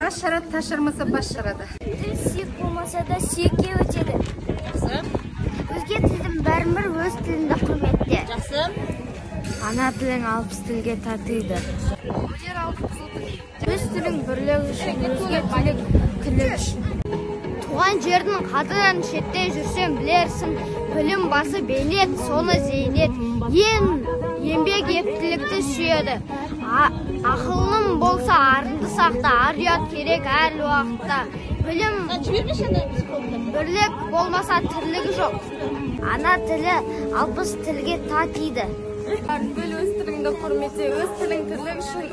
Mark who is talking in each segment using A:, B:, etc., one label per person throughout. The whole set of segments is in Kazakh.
A: Тас жарады, тас жармаса, бас жарады.
B: Тіл сүйек болмаса да, сүйекке өтеді.
C: Жақсы.
B: Өзге тілдің бәрін біл, өз тіліңді құрметте.
C: Жақсы.
B: Ана тілің 60 тілге татиды.
A: Өнер алды қызыл тіл.
B: Өз тілің бірлік үшін, өзге тілің күлік үшін. Туған жердің қадірін шетте жүрсең білерсің. Білім басы бейнет, соны зейнет. Ең еңбек ептілікті сүйеді. Ақылың болса, арыңды сақта, ар ұят керек әр уақытта. Білім бірлік болмаса, тірлігі жоқ. Ана тілі 60 тілге татиды.
A: Біл өз тіліңді құрметте, өз тілің тірлік үшін,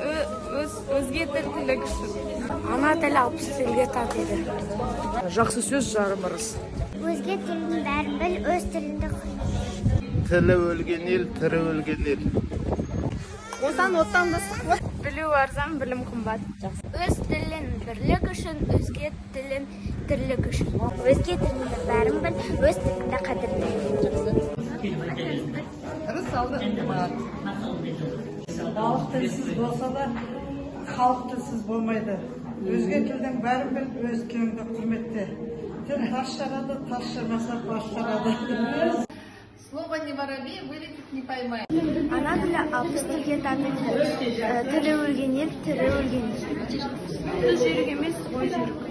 A: өзге тіл тірлік үшін.
D: Ана тілі 60 тілге татиды.
E: Жақсы сөз жарым ырыс.
B: Өзге тілдің бәрін біл, өз тіліңді құрмет.
F: Тілі өлген ел, тірі өлген ел.
A: Отан оттан да. Білу арзан, білім қымбат.
B: Өз тілін бірлік үшін, өзге тілін тірлік үшін. Өзге тіліңді бәрін біл, өз тіліңді қадірле.
A: Ырыс алды қымбат.
G: Балық тілсіз болса да, халық тілсіз болмайды. Өзге тілдің бәрін біл, өз тіліңді құрметте. Тіл тас жарады, тас жармаса, бас жарады.
A: Слово не воробей, вылетит, не поймай.
B: Ана тілі 60 тілге татиды. Тілі өлген ел, тірі өлген ел.
D: Тіл жүйрік емес, ой жүйрік.